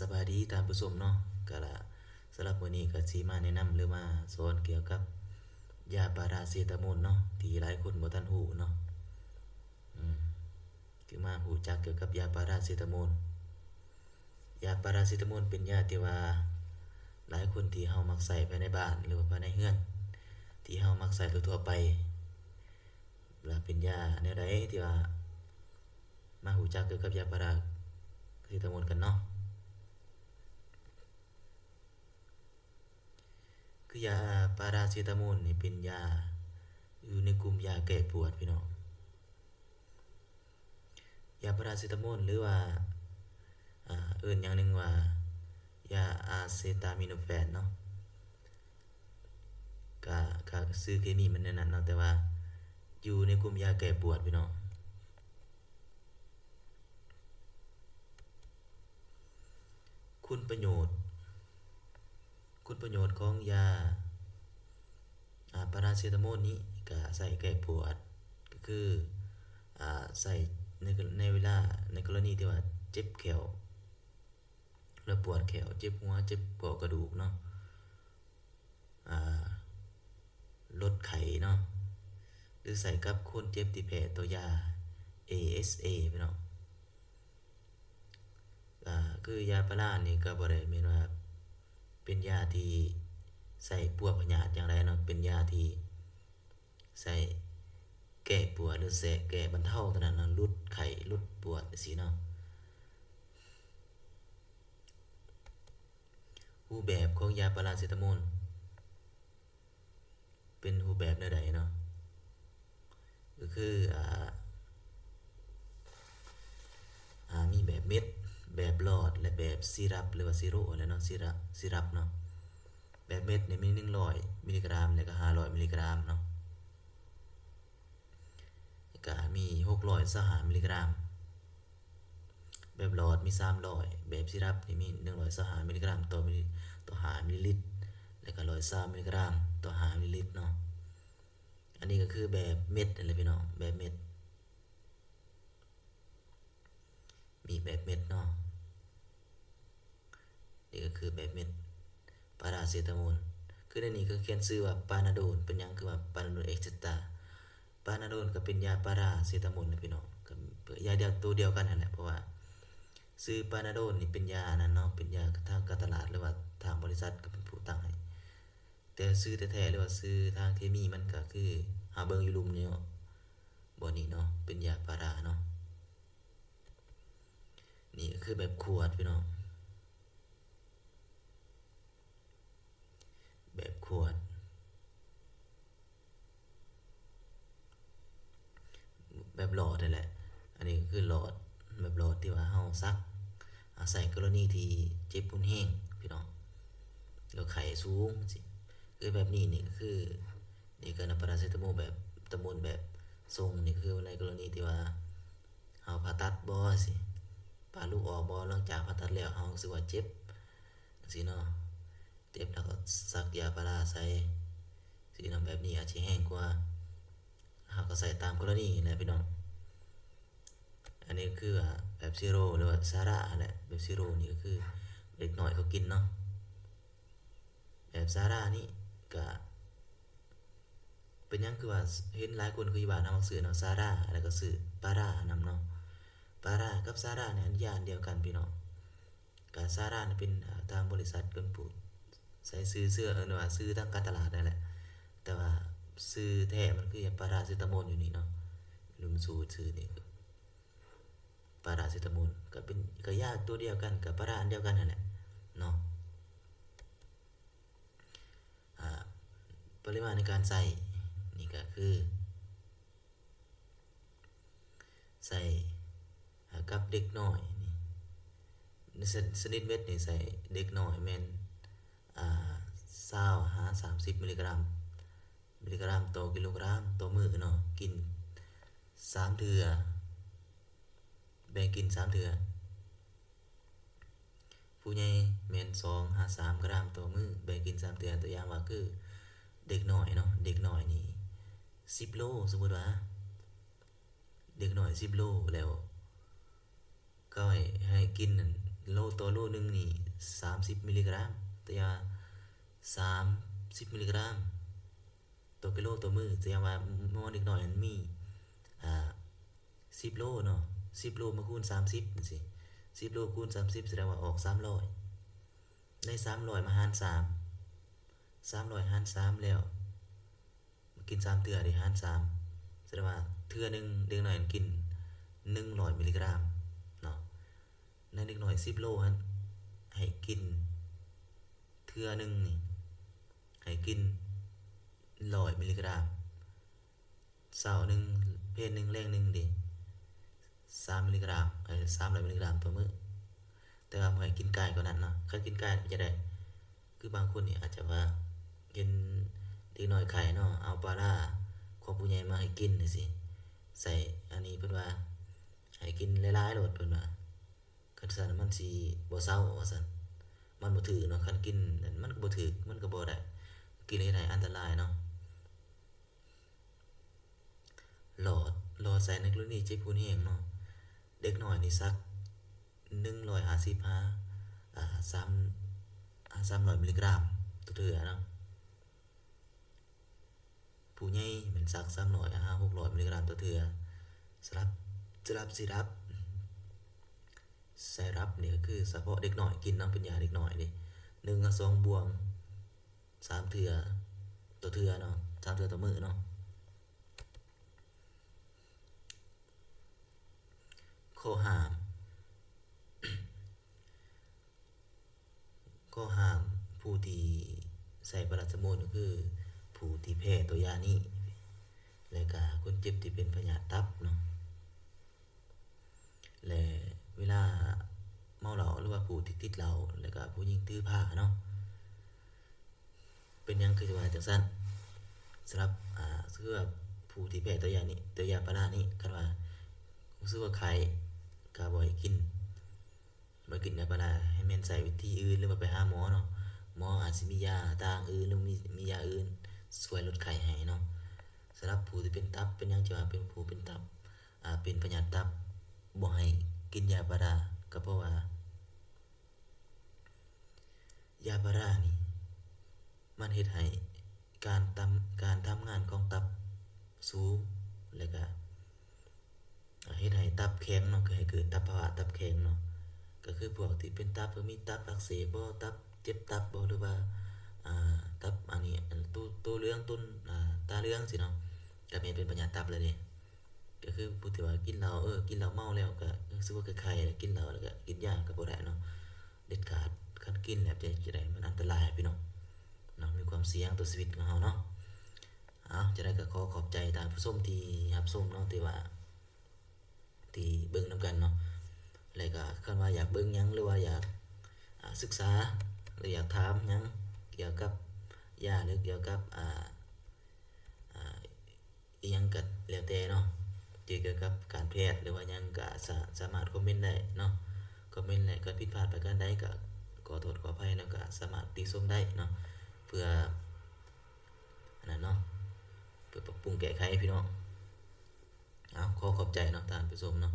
ສະບາຍດີທ່ານຜູ້ຊົມເນາະ, ກະລະ ສຳລັບມື້ນີ້ກະຊິມາແນະນຳ ຫຼືວ່າສອນກ່ຽວກັບຢາປາຣາເຊຕາໂມນເນາະ ທີ່ຫຼາຍຄົນບໍ່ທັນຮູ້ເນາະ. ອືມ ຄືມາຮູ້ຈັກກ່ຽວກັບຢາປາຣາເຊຕາໂມນ. ຢາປາຣາເຊຕາໂມນເປັນຢາທີ່ວ່າຫຼາຍຄົນທີ່ເຮົາມັກໃຊ້ພາຍໃນບ້ານ ຫຼືວ່າພາຍໃນເຮືອນ ທີ່ເຮົາມັກໃຊ້ທົ່ວໆໄປ. ລະເປັນຢາແນວໃດທີ່ວ່າ ມາຮູ້ຈັກກ່ຽວກັບຢາປາຣາເຊຕາໂມນກັນເນາະ. ຄືຢາປາຣາເຊຕາໂມນນີ້ເປັນຢາຢູ່ໃນກຸ່ມຢາແກ້ປວດພີ່ນ້ອງ. ຢາປາຣາເຊຕາໂມນ ຫຼືວ່າ ອ່າ ເອີ້ນຢ່າງໜຶ່ງວ່າຢາອາເຊຕາມິໂນແຟນເນາະ, ກະ ກະຊື່ເຄມີມັນແນວນັ້ນເນາະ, ແຕ່ວ່າຢູ່ໃນກຸ່ມຢາແກ້ປວດພີ່ນ້ອງ. ຄຸນປະໂຫຍດ ຄຸນປະໂຫຍດຂອງຢາ ອາ ປາຣາເຊຕາໂມນນີ້ກະໃຊ້ແກ້ປວດ ກະຄື ອາ ໃຊ້ໃນ ໃນເວລາ ໃນກໍລະນີທີ່ວ່າເຈັບແຂ້ວ ແລະປວດແຂ້ວ ເຈັບຫົວ ເຈັບຂໍ້ກະດູກເນາະ. ອາ ລົດໄຂ້ເນາະ ຫຼືໃຊ້ກັບຄົນເຈັບທີ່ແພ້ຕໍ່ຢາ ເອເອສເອ ພີ່ນ້ອງ. ອາ ຄືຢາປາຣານີ້ກໍບໍ່ໄດ້ແມ່ນວ່າເປັນຢາທີ່ໃຊ້ປົວພະຍາດຢ່າງໃດເນາະ, ເປັນຢາທີ່ໃຊ້ແກ້ປວດ ຫຼືແຊະແກ້ບັນເທົາເທົ່ານັ້ນເນາະ, ຫຼຸດໄຂ້ ຫຼຸດປວດຈັ່ງຊີ້ເນາະ. ຮູບແບບຂອງຢາປາຣາເຊຕາໂມນເປັນຮູບແບບແນວໃດເນາະ? ກໍຄື ອາ ອາ ມີແບບເມັດ, ແບບຫຼອດ ແລະ ແບບຊີຣັບ ຫຼືວ່າຊີໂຣຫັ້ນແຫຼະເນາະ, ຊີຣັບ ຊີຣັບເນາະ. ແບບເມັດນີ້ມີໜຶ່ງຮ້ອຍມິລລີກຣາມ ແລະ ກໍຫ້າຮ້ອຍມິລລີກຣາມເນາະ. ກະມີຫົກຮ້ອຍຊາວຫ້າມິລລີກຣາມ, ແບບຫຼອດມີສາມຮ້ອຍ, ແບບຊີຣັບນີ້ມີໜຶ່ງຮ້ອຍຊາວຫ້າມິລລີກຣາມຕໍ່ມິລ ຕໍ່ຫ້າມິລລິດ ແລະກະຮ້ອຍຊາວມິລລີກຣາມຕໍ່ຫ້າມິລລິດເນາະ. ອັນນີ້ກໍຄືແບບເມັດນັ້ນແຫຼະພີ່ນ້ອງ, ແບບເມັດ. ມີແບບເມັດເນາະ, ນີ້ກໍຄືແບບເມັດປາຣາເຊຕາໂມນ. ຄືໃນນີ້ກໍຂຽນຊື່ວ່າປານາໂດນ, ເປັນຫຍັງຄືວ່າປານາໂດນເອັກເຊັດຕາ? ປານາໂດນກໍເປັນຢາປາຣາເຊຕາໂມນນະພີ່ນ້ອງ, ກໍຢາດຽວ ໂຕດຽວກັນຫັ້ນແຫຼະ, ເພາະວ່າຊື່ປານາໂດນນີ້ເປັນຢາອັນນັ້ນເນາະ, ເປັນຢາທາງການຕະຫຼາດ ຫຼືວ່າທາງບໍລິສັດກໍເປັນຜູ້ຕັ້ງໃຫ້, ແຕ່ຊື່ແທ້ໆ ຫຼືວ່າຊື່ທາງເຄມີມັນກໍຄືເຮົາເບິ່ງຢູ່ລຸ່ມນີ້ເນາະ, ບ່ອນນີ້ເນາະ ເປັນຢາປາຣາເນາະ. ນີ້ກໍຄືແບບຂວດພີ່ນ້ອງ, ແບບຂວດ ແບບຫຼອດນັ້ນແຫຼະ. ອັນນີ້ກໍຄືຫຼອດ ແບບຫຼອດທີ່ວ່າເຮົາສັກ ອາ ໃຊ້ກໍລະນີທີ່ເຈັບຮຸນແຮງພີ່ນ້ອງ ແລ້ວໄຂ້ສູງຊີ້. ຄືແບບນີ້ນີ້ກໍຄື ນີ້ກໍນຳປາຣາເຊຕາໂມແບບ ຕາໂມນແບບຊົງນີ້ ຄືໃນກໍລະນີທີ່ວ່າເຮົາຜ່າຕັດບໍຊີ້ ຜ່າລູກອອກບໍ ຫຼັງຈາກຜ່າຕັດແລ້ວເຮົາຮູ້ສຶກວ່າເຈັບຈັ່ງຊີ້ເນາະ, ເຈັບແລ້ວກໍສັກຢາປາຣາໃສ່ຊີ້ເນາະ, ແບບນີ້ອາດຊິແຮງກວ່າ. ເຮົາກໍໃຊ້ຕາມກໍລະນີແຫຼະພີ່ນ້ອງ. ອັນນີ້ຄືວ່າແບບຊີໂຣ ຫຼືວ່າຊາຣາຫັ້ນແຫຼະ, ແບບຊີໂຣນີ້ກໍຄືເດັກນ້ອຍເຂົາກິນເນາະ. ແບບຊາຣານີ້ກະ ເປັນຫຍັງຄືວ່າເຫັນຫຼາຍຄົນຄືຢູ່ບ້ານເຮົາມັກຊື້ເນາະ ຊາຣາ ແລ້ວກໍຊື້ປາຣານຳເນາະ. ປາຣາກັບຊາຣານີ້ອັນ ຢາອັນດຽວກັນພີ່ນ້ອງ. ກະຊາຣານີ້ເປັນ ອາ ທາງບໍລິສັດເພິ່ນຜູ້ໃສ່ຊື່ ເຊື່ອ ເອີ້ນວ່າຊື່ທາງການຕະຫຼາດນັ້ນແຫຼະ, ແຕ່ວ່າຊື່ແທ້ມັນຄືປາຣາເຊຕາໂມນຢູ່ນີ້ເນາະ, ລຸມສູດຊື່ນີ້ ປາຣາເຊຕາໂມນ ກໍເປັນ ກໍຢາຕົວດຽວກັນ ກໍປາຣາອັນດຽວກັນຫັ້ນແຫຼະເນາະ. ອາ ປະລິມານໃນການໃຊ້ນີ້ກໍຄືໃຊ້ ອາ ກັບເດັກນ້ອຍນີ້ ໃນຊະ ຊະນິດເມັດນີ້ໃສ່ເດັກນ້ອຍແມ່ນ ອາ ຊາວຫາສາມສິບມິລລີກຣາມ ມິລລີກຣາມຕໍ່ກິໂລກຣາມຕໍ່ມື້ເນາະ, ກິນສາມເທື່ອ ແບ່ງກິນສາມເທື່ອ. ຜູ້ໃຫຍ່ແມ່ນສອງຫາສາມກຣາມຕໍ່ມື້ ແບ່ງກິນສາມເທື່ອ. ຕົວຢ່າງວ່າຄືເດັກນ້ອຍເນາະ, ເດັກນ້ອຍນີ້ສິບໂລ, ສົມມຸດວ່າເດັກນ້ອຍສິບໂລ ແລ້ວເຂົາໃຫ້ ໃຫ້ກິນນັ້ນ ໂລຕໍ່ໂລໜຶ່ງນີ້ສາມສິບມິລລິກຣາມ ແຕ່ວ່າສາມສິບມິລລິກຣາມຕໍ່ກິໂລຕໍ່ມື້ ແຕ່ວ່າໝໍເດັກນ້ອຍຫັ້ນມີ ອ່າ ສິບໂລເນາະ ສິບໂລມາຄູນສາມສິບຈັ່ງຊີ້ ສິບໂລຄູນສາມສິບ ສະແດງວ່າອອກສາມຮ້ອຍ ໃນສາມຮ້ອຍມາຫານສາມ ສາມຮ້ອຍຫານສາມແລ້ວ ກິນສາມເທື່ອເດ ຫານສາມ ສະແດງວ່າເທື່ອໜຶ່ງເດັກນ້ອຍກິນໜຶ່ງຮ້ອຍມິລລິກຣາມເນາະ ໃນເດັກນ້ອຍສິບໂລຫັ້ນ ໃຫ້ກິນເທື່ອໜຶ່ງນີ້ ໃຫ້ກິນຮ້ອຍມິລລິກຣາມ ເຊົ້າໜຶ່ງ ເພນໜຶ່ງ ແລງໜຶ່ງເດ ສາມມິລລິກຣາມ ເອີ ສາມຮ້ອຍມິລລິກຣາມຕໍ່ມື້ ແຕ່ວ່າບໍ່ໃຫ້ກິນກາຍກວ່ານັ້ນເນາະ ຄັນກິນກາຍເປັນຈັ່ງໃດ ຄືບາງຄົນນີ້ອາດຈະວ່າເຫັນເດັກນ້ອຍໄຂ້ເນາະ ເອົາປາລາຂອງຜູ້ໃຫຍ່ມາໃຫ້ກິນຈັ່ງຊີ້ ໃສ່ອັນນີ້ເພິ່ນວ່າໃຫ້ກິນຫຼາຍໆໂລດ ເພິ່ນວ່າ ຄັນຊັ້ນມັນຊິບໍ່ເຊົາວ່າຊັ້ນ ມັນບໍ່ຖືກເນາະ ຄັນກິນນັ້ນມັນກໍບໍ່ຖືກ ມັນກໍບໍ່ໄດ້ ກິນແລ້ວເຮັດໃຫ້ອັນຕະລາຍເນາະ. ຫຼອດ ຫຼອດໃສ່ໃນກໍລະນີເຈັບຮຸນແຮງເນາະ ເດັກນ້ອຍນີ້ສັກໜຶ່ງຮ້ອຍຫ້າສິບຫາ ອ່າ ສາມ ຫາສາມຮ້ອຍມິລລິກຣາມຕໍ່ເທື່ອເນາະ ຜູ້ໃຫຍ່ແມ່ນສັກສາມຮ້ອຍຫາຫົກຮ້ອຍມິລລິກຣາມຕໍ່ເທື່ອ ສຳລັບ ສຳລັບຊີຣັບ ຊີຣັບນີ້ກໍຄືສະເພາະເດັກນ້ອຍກິນເນາະ ເປັນຢາເດັກນ້ອຍເດ້ ໜຶ່ງຫາສອງບ່ວງ ສາມເທື່ອຕໍ່ເທື່ອເນາະ ສາມເທື່ອຕໍ່ມື້ເນາະ. ຂໍ້ຫ້າມ ຂໍ້ຫ້າມ ຜູ້ທີ່ໃຊ້ປາຣາສະໂມນກໍຄືຜູ້ທີ່ແພ້ຕໍ່ຢານີ້ ແລະກະຄົນເຈັບທີ່ເປັນພະຍາດຕັບເນາະ. ແລະເວລາເມົາເຫຼົ້າ ຫຼືວ່າຜູ້ທີ່ຕິດເຫຼົ້າ ແລະກະຜູ້ຍິງຖືພາເນາະ ເປັນຫຍັງຄືຊິວ່າຈັ່ງຊັ້ນ? ສຳລັບ ອ່າ ຄືວ່າຜູ້ທີ່ແພ້ຕໍ່ຢານີ້ ຕໍ່ຢາປາລານີ້ ຄັນວ່າຮູ້ສຶກວ່າໄຂ້ ກະບໍ່ໃຫ້ກິນ ບໍ່ໃຫ້ກິນຢາປາລາ ໃຫ້ແມ່ນໃຊ້ວິທີອື່ນ ຫຼືວ່າໄປຫາໝໍເນາະ ໝໍອາດຊິມີຢາຕ່າງອື່ນ ຫຼືມີ ມີຢາອື່ນຊ່ວຍລົດໄຂ້ໃຫ້ເນາະ. ສຳລັບຜູ້ທີ່ເປັນຕັບ ເປັນຫຍັງຈຶ່ງວ່າເປັນຜູ້ເປັນຕັບ ອ່າ ເປັນພະຍາດຕັບ ບໍ່ໃຫ້ກິນຢາປາລາ ກໍເພາະວ່າ ຢາປາລານີ້ ມັນເຮັດໃຫ້ການ ການທຳງານຂອງຕັບສູງ ແລ້ວກະເຮັດໃຫ້ຕັບແຂງເນາະ ກໍໃຫ້ເກີດຕັບ ພາວະຕັບແຂງເນາະ ກໍຄືພວກທີ່ເປັນຕັບ ກໍມີຕັບອັກເສບບໍ ຕັບເຈັບຕັບບໍ ຫຼືວ່າ ອ່າ ຕັບອັນນີ້ ໂຕ ໂຕເຫຼືອງ ໂຕ ອ່າ ຕາເຫຼືອງຊີ້ເນາະ ກໍແມ່ນເປັນພະຍາດຕັບແລ້ວເດ້. ກໍຄືຜູ້ທີ່ວ່າກິນເຫຼົ້າ ເອີ ກິນເຫຼົ້າເມົາແລ້ວກໍຮູ້ສຶກວ່າໄຂ້ໆ ແລ້ວກິນເຫຼົ້າແລ້ວກໍກິນຢາກໍບໍ່ໄດ້ເນາະ ເດັດຂາດ. ຄັນກິນແລ້ວຈະເຮັດຈັ່ງໃດ? ມັນອັນຕະລາຍພີ່ນ້ອງເນາະ ມີຄວາມສ່ຽງຕໍ່ຊີວິດຂອງເຮົາເນາະ. ເອົາ ຈັ່ງໃດກໍຂໍຂອບໃຈທ່ານຜູ້ຊົມທີ່ຮັບຊົມເນາະ ທີ່ວ່າ ທີ່ເບິ່ງນຳກັນເນາະ ແລ້ວກໍຄັນວ່າຢາກເບິ່ງຫຍັງ ຫຼືວ່າຢາກ ອ່າ ສຶກສາ ຫຼືຢາກຖາມຫຍັງກ່ຽວກັບຢາ ຫຼືກ່ຽວກັບ ອ່າ ອ່າ ອີ່ຫຍັງກໍແລ້ວແຕ່ເນາະ ທີ່ກ່ຽວກັບການແພດ ຫຼືວ່າຫຍັງກໍສາ ສາມາດຄອມເມັນໄດ້ເນາະ ຄອມເມັນ ແລະກໍຜິດພາດປະການໃດກໍຂໍໂທດຂໍອະໄພ ແລ້ວກໍສາມາດຕິຊົມໄດ້ເນາະ ເພື່ອ ອັນນັ້ນເນາະ ເພື່ອປັບປຸງແກ້ໄຂພີ່ນ້ອງ. ເອົາ ຂໍຂອບໃຈເນາະທ່ານຜູ້ຊົມເນາະ